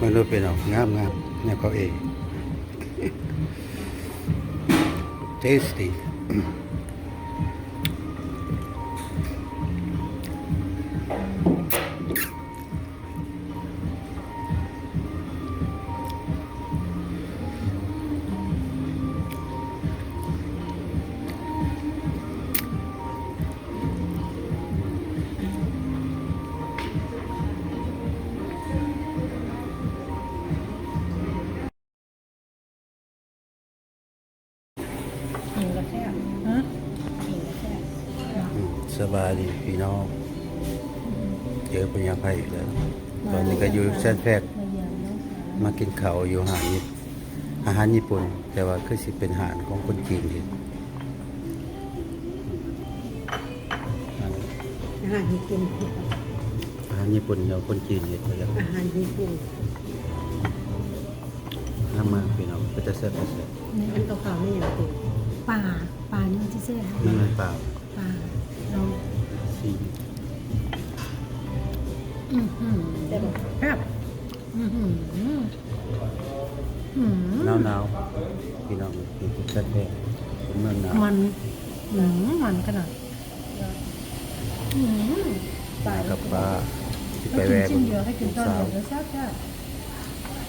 ເບິ່ງດູພີ່ນ້ອງ ງາມໆ ແນວເຂົາເອງ tasty. ກິນກໍແຊບ ຮະ ກິນກໍແຊບ ອືມ ສະບາຍດີພີ່ນ້ອງ ເຈີພະຍາໄພອີກແລ້ວ. ຕອນນີ້ກໍຢູ່ແຊນແຟກ ມາກິນເຂົ້າຢູ່ຮ້ານ ອາຫານຍີ່ປຸ່ນ ແຕ່ວ່າຄືຊິເປັນຮ້ານຂອງຄົນຈີນເຮັດ. ອາຫານຍີ່ປຸ່ນ ອາຫານຍີ່ປຸ່ນ ແລ້ວຄົນຈີນເຮັດ ອາຫານຍີ່ປຸ່ນ ງາມມາກພີ່ນ້ອງ ເປັນຕາແຊບ ຕາແຊບ. ອັນຂາວໆ ນີ້ຫຍັງ? ປາ ປານີ້ມັນຊິແຊບ ແມ່ນ ປາ ປາ ລອງຊີມ. ອືຫື ແຊບບໍ່? ແຊບ. ອືຫື ອືຫື ໜາວໆ ພີ່ນ້ອງ ກິນແຊບໆ ເມືອງໜາວ ມັນ ອື ມັນຂະໜາດ ອື ປາ ກັບປາ ຊິໄປແວ່ເບິ່ງ ກິນຊິ້ນດຽວ ໃຫ້ກິນຕອນດຽວ ແຊບໆ.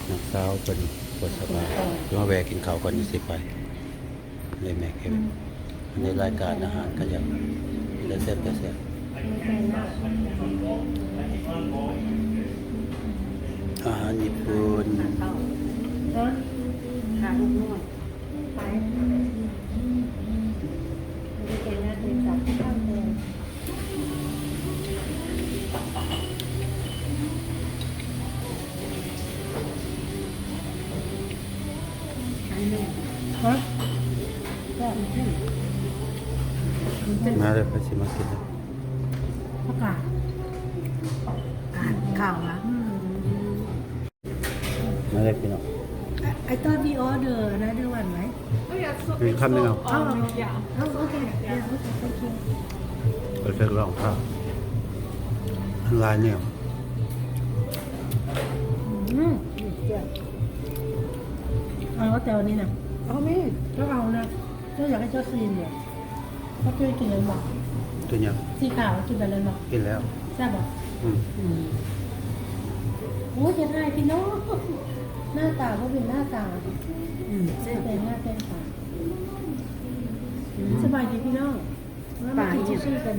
ນ້ອງສາວເພິ່ນບໍ່ສະບາຍ ມາແວ່ກິນເຂົ້າກ່ອນ ຊິໄປ. ເລີຍແມ່ເກັບ ອືມ ໃນລາຍການອາຫານຂະຫຍັນ ແຕ່ແຊບ ແຕ່ແຊບ. ອາຫານຍີ່ປຸ່ນ ຮະ ຂາລູກນ້ອຍ ໄປ ໄປແຕ່ງໜ້າແຕ່ງຕາ ຮະ ມາເດີ ໃຜຊິມາກິນ ຜັກກາດ ກາດ ຂາວລະ ອືມ. ມາເລີຍພີ່ນ້ອງ I, I thought we order another one, right? Oh, yeah, so ມີ it's ຄຳໜຶ່ງ so, ເອົາ um, yeah. Oh, okay. Yeah, okay. Thank you. ໄປເຊັກລອງຂ້າວ ຫຼາຍແນວ ອືມ ເອົາແຕ່ອັນນີ້ນະ ເອົາແມ່ ເຈົ້າເອົານະ ເຈົ້າຢາກໃຫ້ເຈົ້າຊີມເດ. ເຈົ້າເຄີຍກິນແລ້ວບໍ່? ຕົວຫຍັງ? ສີຂາວກິນໄປແລ້ວບໍ່? ກິນແລ້ວ. ແຊບບໍ່? ອືມ ອືມ ໂອ້ຍ ເຮັດໃຫ້ພີ່ນ້ອງ ໜ້າຕາບໍ່ເປັນໜ້າຕາ ອືມ ແຕ່ງໜ້າແຕ່ງຕາ ອືມ ສະບາຍດີພີ່ນ້ອງ ມາ ມາກິນຊູຊິກັນ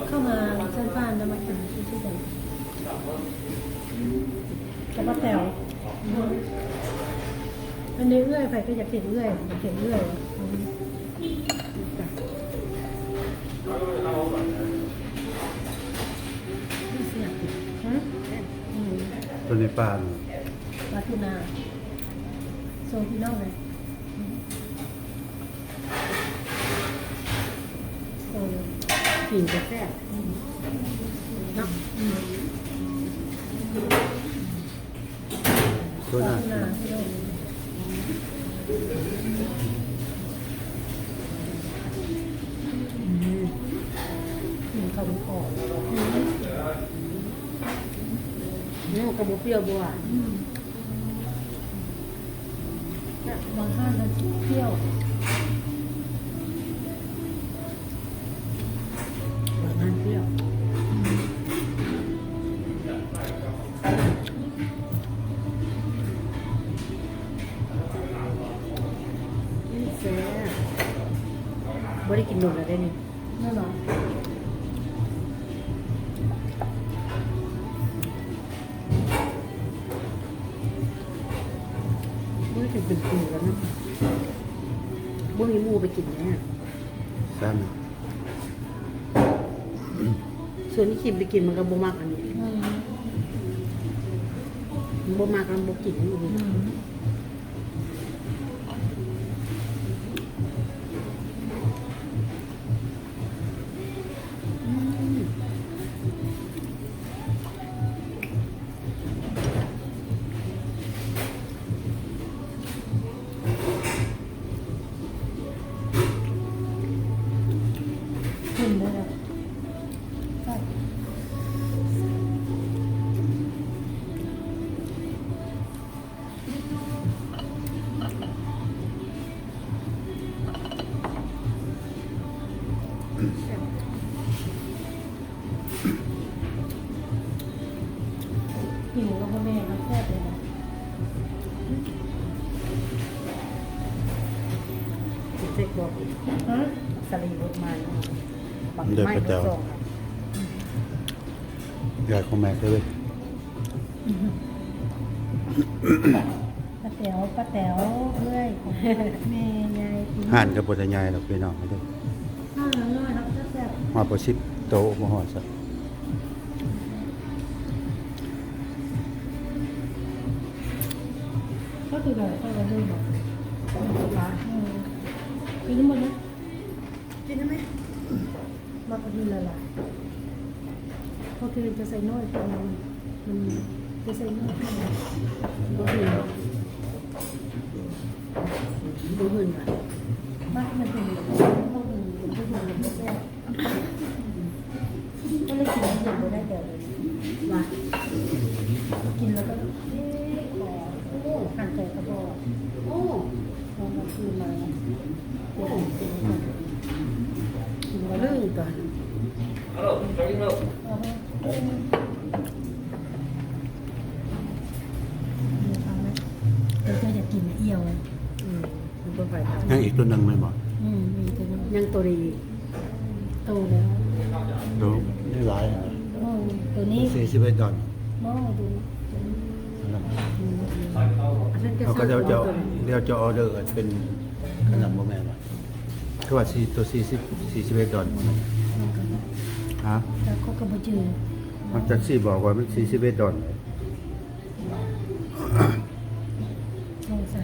ເຂົ້າມາຊັ້ນຟານແລ້ວມາກິນຊູຊິກັນ. ກັບປ້າແຕ๋ວ ອັນນີ້ເອື້ອຍ ໃຜກໍຢາກເຫັນເອື້ອຍ ຢາກເຫັນເອື້ອຍ ຮະ ອືມ ຕົວນີ້ປາ ປາທູນາ ໂຊພີ່ນ້ອງແດ່. ເອີ ກິນກໍແຊບເນາະ ອືມ ໂທດນະ ໂທດນະ ອືມ ກິນເຂົ້າມັນອອກ ອືມ ອືມ ກໍບໍ່ປ່ຽວບໍ່ຫວານ ອືມ. ບາງຮ້ານມັນຊິປ່ຽວ ບາງຮ້ານປ່ຽວ ອືມ ແຊບ ບໍ່ໄດ້ກິນດົນແລ້ວເດ້ນີ້. ແນ່ນອນ ບໍ່ໄດ້ກິນເປັນປີແລ້ວເນາະ ບໍ່ມີໝູ່ໄປກິນແນ່ ຊັ້ນ ຊວນອີ່ຄິມໄປກິນມັນກໍບໍ່ມັກອັນນີ້ ອືມ ມັນບໍ່ມັກ ມັນບໍ່ກິນ ອືມ. ເຫັນບໍ່ລະ? ແຊບ ອື ຫິວແລ້ວບໍ່ແມ່ນ ມັນແຊບເລີຍນະ. ກິນໄສ້ກອກອີກ. ຮະ? ສາລີບົດມານີ້ ບັກໄມ້ບັກຊອງ. ຢາກຂອງແມ່ເລີຍ. ປ້າແຕວ ປ້າແຕວ ເອື້ອຍ ແມ່ໃຫຍ່ ຮ້ານກໍບໍ່ໄດ້ໃຫຍ່ດອກພີ່ນ້ອງເດີ. ຮ້ານນ້ອຍໆ ເນາະ ແຊບໆ. ຮອດບໍ່ສິບໂຕະ ບໍ່ຮອດຊ້ຳ. ເຂົາຖືກໄດ້ ເຂົາເອົາເລີຍບໍ? ເອີ ກິນໝົດນະ. ກິນໄດ້ໄໝ? ມັກກິນຫຼາຍໆ. ເພາະຄືຈະໃສ່ນ້ອຍ ມັນ ມັນຈະໃສ່ນ້ອຍ ບໍ່ຫຶງ ບໍ່ຫຶງ. ມັກມັນເປັນ ບໍ່ຫຶງ ບໍ່ຫຶງ ບໍ່ແຊບ. ກໍເລີຍກິນເຢັນບໍ່ໄດ້ແລ້ວ ວ່າກິນແລ້ວກໍ ເອະ ຂໍ ໂອ້ ຫາຍໃຈກໍບໍ່ອອກ. ໂອ້ ເອົາມາຄືມາ ໂອ້ ເປັນ ເປັນ ເປັນ ເລື່ອງຕອນ ເອີ ເຈົ້າຢາກກິນອ່ຽວ. ອືມ ມັນບໍ່ໄປ. ຍັງອີກຕົວໜຶ່ງແມ່ນບໍ່? ອືມ ມີຕົວໜຶ່ງ ຍັງຕົວນີ້ອີກ. ໂຕແລ້ວ ໂຕນີ້ຫຼາຍ. ໂອ້ ໂຕນີ້ສີ່ສິບເອັດດອນ. ໂອ້ ໂຕນີ້ ອັນນັ້ນ ອືມ ເຂົາກໍຈະ ດຽວຈະອອເດີເປັນ ອັນນັ້ນບໍ່ແມ່ນຫວາ? ຄືວ່າສີ່ ໂຕສີ່ສິບ ສີ່ສິບເອັດດອນ. ຮະ? ແລ້ວເຂົາກໍບໍ່ຈື່ ມັນຈັກຊິບອກວ່າມັນສີ່ສິບເອັດດອນ. ສົງໄສ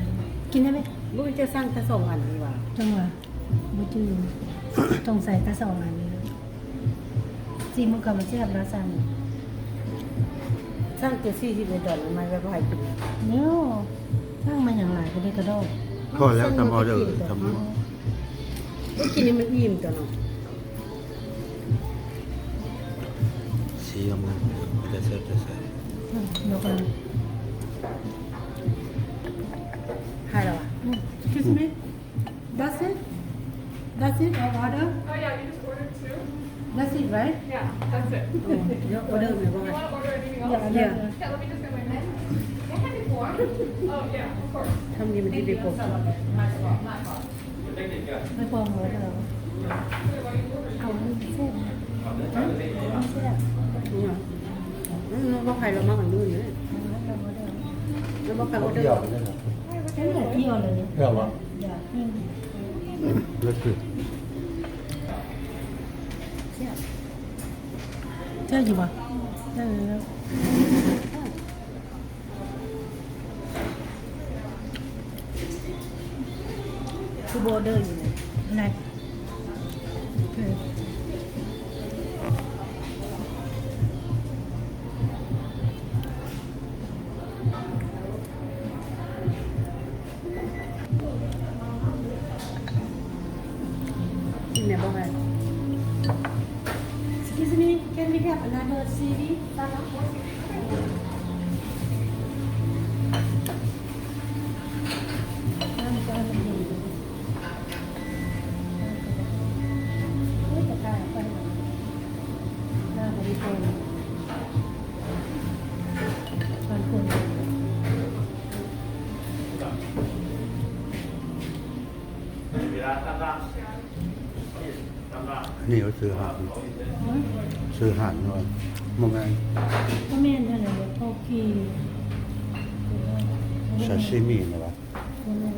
ກິນໄດ້ໄໝ? ບໍ່ແມ່ນຈະສັ່ງແຕ່ສອງອັນນີ້ຫວາ? ຈັ່ງຫວາ ບໍ່ຈື່ ສົງໄສແຕ່ສອງອັນນີ້. ຊີມມັນກໍບໍ່ແຊບລະສັ່ງ ສັ່ງແຕ່ສີ່ສິບເອັດດອນ ມັນແບບໃຫ້ກິນ. ໂຍ ສັ່ງມາຫຍັງຫຼາຍກະເດກະດອກ. ພໍແລ້ວ ທຳອອເດີ ທຳ ກິນໃຫ້ມັນອີ່ມຕົວເນາະ. ສີງາມໆ ເປັນຕາແຊບ ຕາແຊບ. ອືມ ຍົກເລີຍ ໃຫ້ແລ້ວຫວາ? ອືມ Excuse me. That's it? That's it? Our order? Oh, yeah, you just ordered two. That's it, right? Yeah, that's it. ເອີ ເລືອກອອເດີແມ່ນບໍ່? You wanna order anything else? Yeah, yeah. Yeah, let me just get my menu. They had before. Oh, yeah, of course. ທຳນີ້ມັນຊິໄດ້ພໍກິນ. ໄປບອກເຂົາເດີ ເອົາແຊບ ແຊບ. ອືມ ບໍ່ໃຜລະມັກອັນອື່ນເດ້ ລະບໍ່ໃຜອອເດີ ເອົາດຽວເລີຍ ເອົາດຽວເລີຍ. ເອົາຫວາ? ຢາກກິນ ເລີດຄື ແຊບ ແຊບຢູ່ຫວາ? ແຊບຢູ່ແລ້ວ. ຄືບໍ່ເດີຢູ່ນີ້ ອັນໃດ? ກິນແລ້ວບໍ່? Excuse me, can we have another seaweed salad? ນີ້ເຂົາຊື່ຮ້ານ ຊື່ຮ້ານວ່າ ບໍ່ແມ່ນ ບໍ່ແມ່ນຫັ້ນແຫຼະ ເຂົາກີ່ ຊາຊິມິນີ້ຫວາ? ບໍ່ແມ່ນ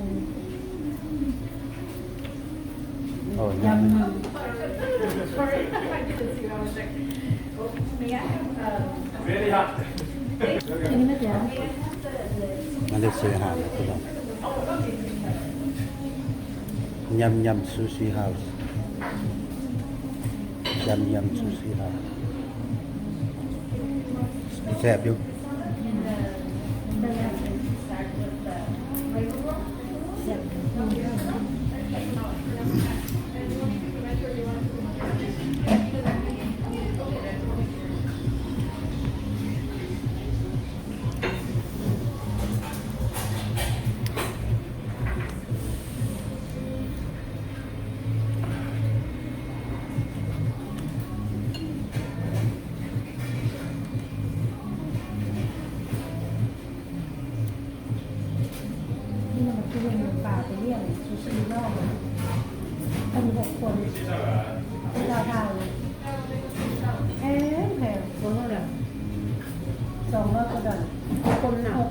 ເອົາ ຍຳ ຍຳ. Really hot. ອັນນີ້ແມ່ນຫຍັງ? ອັນນີ້ຊື່ຮ້ານພີ່ນ້ອງ ຍຳຍຳຊູຊິເຮົາສ໌ ຍຳຍຳຊູຊິເຮົາສ໌ ແຊບຢູ່. ຫື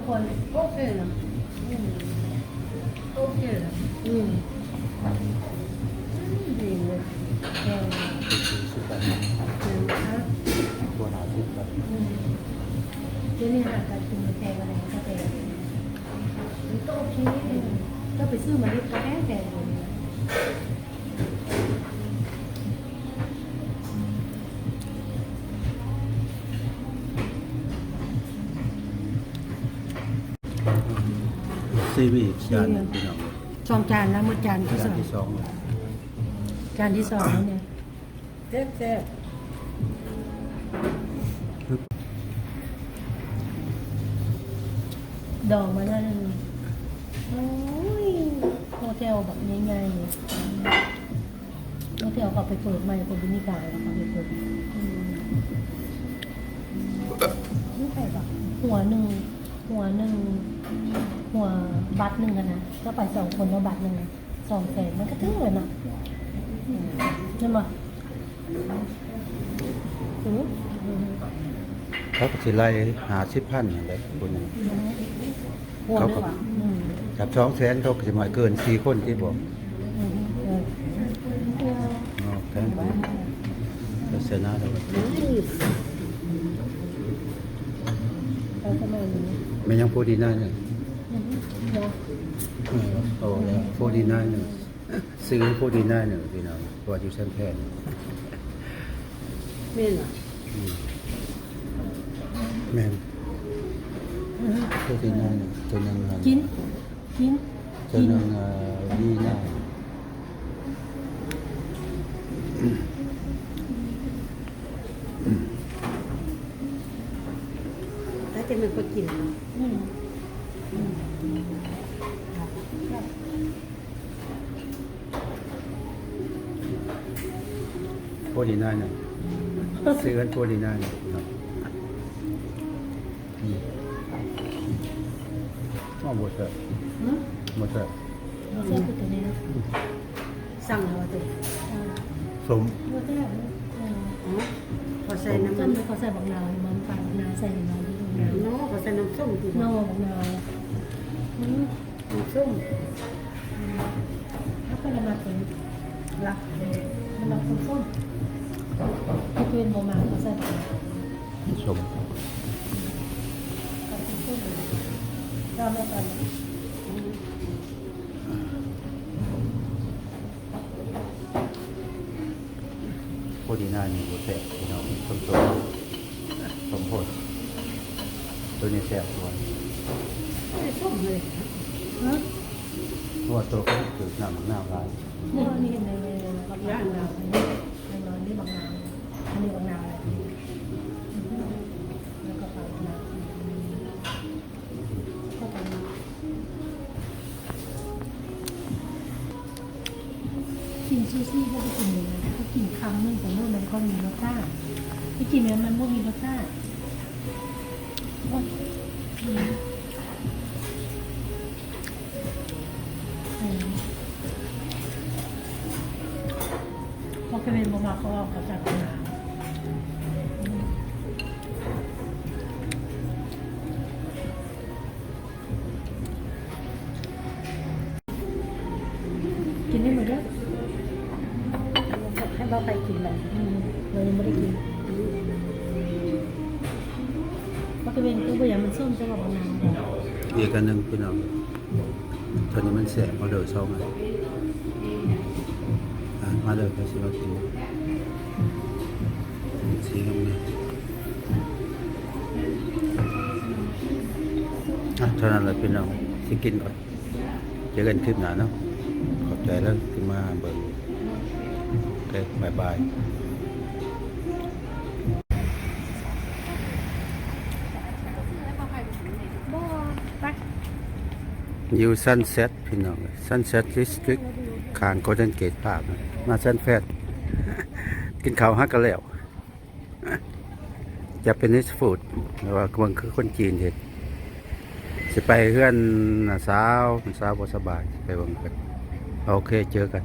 ໂອເຄນະ ອືມ ໂອເຄນະ ອືມ ອືມ ດີເລີຍ ເອີ ເປັນສີ່ສິບບາດ ອືມ ຄວນຫ້າສິບບາດ ອືມ ດຽວນີ້ຫາການກິນກາແຟບໍ່ໄດ້ ກາແຟ ມັນກໍໂອເຄ ເຈົ້າໄປຊື້ມາເລັດກາແຟແພງຢູ່. ຊີວິດຈານໜຶ່ງ ພີ່ນ້ອງ ສອງຈານນະ ໝົດຈານທີສອງ ຈານທີສອງແລ້ວນີ້ ແຊບໆ ດອງມານັ້ນ ໂອ້ຍ ໂຮເທວບັກໃຫຍ່ໆ ໂຮເທວເຂົາໄປເປີດໃໝ່ ຄົນບໍ່ມີການເຂົາໄປເປີດ ອືມ ມັນໄປບັກ ຫົວໜຶ່ງ ຫົວໜຶ່ງ ຫົວບັດໜຶ່ງຫັ້ນນະ ເຈົ້າໄປສອງຄົນເນາະ ບັດໜຶ່ງນະ ສອງແສນ ມັນກໍຖືກແລ້ວເນາະ ອືມ ແມ່ນບໍ່? ອືມ ເຂົາກໍຊິໄລ່ຫ້າສິບພັນຫັ້ນແຫຼະ ຜູ້ໜຶ່ງ ອືມ ເຂົາກໍ ອືມ ກັບສອງແສນ ເຂົາກໍຊິມາເກີນສີ່ຄົນຕິບໍ່? ອືມ ເອີ ເອີ ແພງຕິ ໂຄສະນາດອກ ອືມ ແມ່ນຫຍັງ ໂຟດີ້ໄນເນີ ອືມ ເອີ ໂອ້ ໂຟດີ້ໄນເນີ ຊື້ໂຟດີ້ໄນເນີ ພີ່ນ້ອງ ເພາະວ່າຢູ່ແຊມແພນ ແມ່ນຫວາ? ອືມ ແມ່ນ ອືຮຶ ໂຟດີ້ໄນເນີ ໂຕໜຶ່ງຫັ້ນ ກິນ ກິນ ໂຕໜຶ່ງ ກິນ ເອີ ດີນາຍ ອືມ ອືມ ແຕ່ເປັນຄົນກິນ ອືມ ອືມ. ໂພດີນາໜຶ່ງ ຊື້ເງິນໂພດີນາໜຶ່ງເນາະ ອືມ ອ້າວ ບໍ່ແຊບ ຫື? ບໍ່ແຊບ ບໍ່ແຊບຄືຕົວນີ້ເນາະ ອືມ ສັ່ງເອົາຕົວ ເອີ ສົ້ມ ບໍ່ແຊບ ເອີ ອໍ ເຂົາໃສ່ນ້ຳ ສົ້ມ ເຂົາໃສ່ບັກນາວ ມັນປາບັກນາວ ໃສ່ບັກນາວ ເນາະ ເຂົາໃສ່ນ້ຳສົ້ມຕິ ເນາະ ບັກນາວ ອືມ ສົ້ມ ເຮົາກໍລະມັກເປັນຫຼັກເດ້ ລະມັກສົ້ມໆ ທີ່ເພິ່ນບໍ່ມັກກໍໃສ່ ສົ້ມ ເອົາສົ້ມໆ ລອງແລ້ວກັນ ໂພດີນານີ້ບໍ່ແຊບພີ່ນ້ອງ ສົ້ມໆ ສົ້ມໂພດ ໂຕນີ້ແຊບກວ່າ ບໍ່ໄດ້ສົ້ມເລີຍ ຮະ ເພາະວ່າໂຕເຂົາຖືກນ້ຳບັກນາວຫຼາຍ ນີ້ ນີ້ເຫັນໃນ ໃນບັກນາວ ອັນນີ້ບັກນາວ ອັນນີ້ບັກນາວ ແລ້ວກໍປາບັກນາວ ເຂົ້າໄປ ກິນຊູຊິກໍໄປກິນເລີຍນະ ກໍກິນຄຳໜຶ່ງກໍຮູ້ ມັນກໍມີລົດຊາດ ໄປກິນແລ້ວມັນບໍ່ມີລົດຊາດ ອືມ ອືມ ເພາະເຂົາເປັນບໍ່ມັກ ເຂົາເວົ້າເຂົາຈັກນະ ອືມ. ກິນໃຫ້ໝົດເດີ ໃຫ້ເບົາໄປກິນບັດນີ້ ອືມ ເຮົາຍັງບໍ່ໄດ້ກິນ ບັກກະເວັນຄືບໍ່ຢາກມັນສົ້ມ ເຈົ້າວ່າບໍ່ນານ ອີກອັນໜຶ່ງພີ່ນ້ອງ ຕົວນີ້ມັນແຊບ ອອເດີສອງອັນ ອ່ະ ມາເດີ ຂ້ອຍຊິມາກິນ ສີງາມ ອ່ະ ເທົ່ານັ້ນແຫຼະພີ່ນ້ອງ ຊິກິນກ່ອນ ເຈີກັນຄລິບໜ້າເນາະ ຂອບໃຈຫຼາຍທີ່ມາເບິ່ງ ໂອເຄ ບາຍບາຍ ວິວຊັນເຊັດພີ່ນ້ອງ ຊັນເຊັດດິສຕຣິກ ຂ້າງໂກລເດັນເກດພາກ ມາຊັນເຊັດ ກິນເຂົ້າຫາກະແລ້ວ ຈາເປນີສຟູດ ແຕ່ວ່າເບິ່ງຄືຄົນຈີນເຮັດ ຊິໄປເຮືອນນ້າສາວ ນ້າສາວບໍ່ສະບາຍ ຊິໄປເບິ່ງເພິ່ນ ໂອເຄ ເຈີກັນ.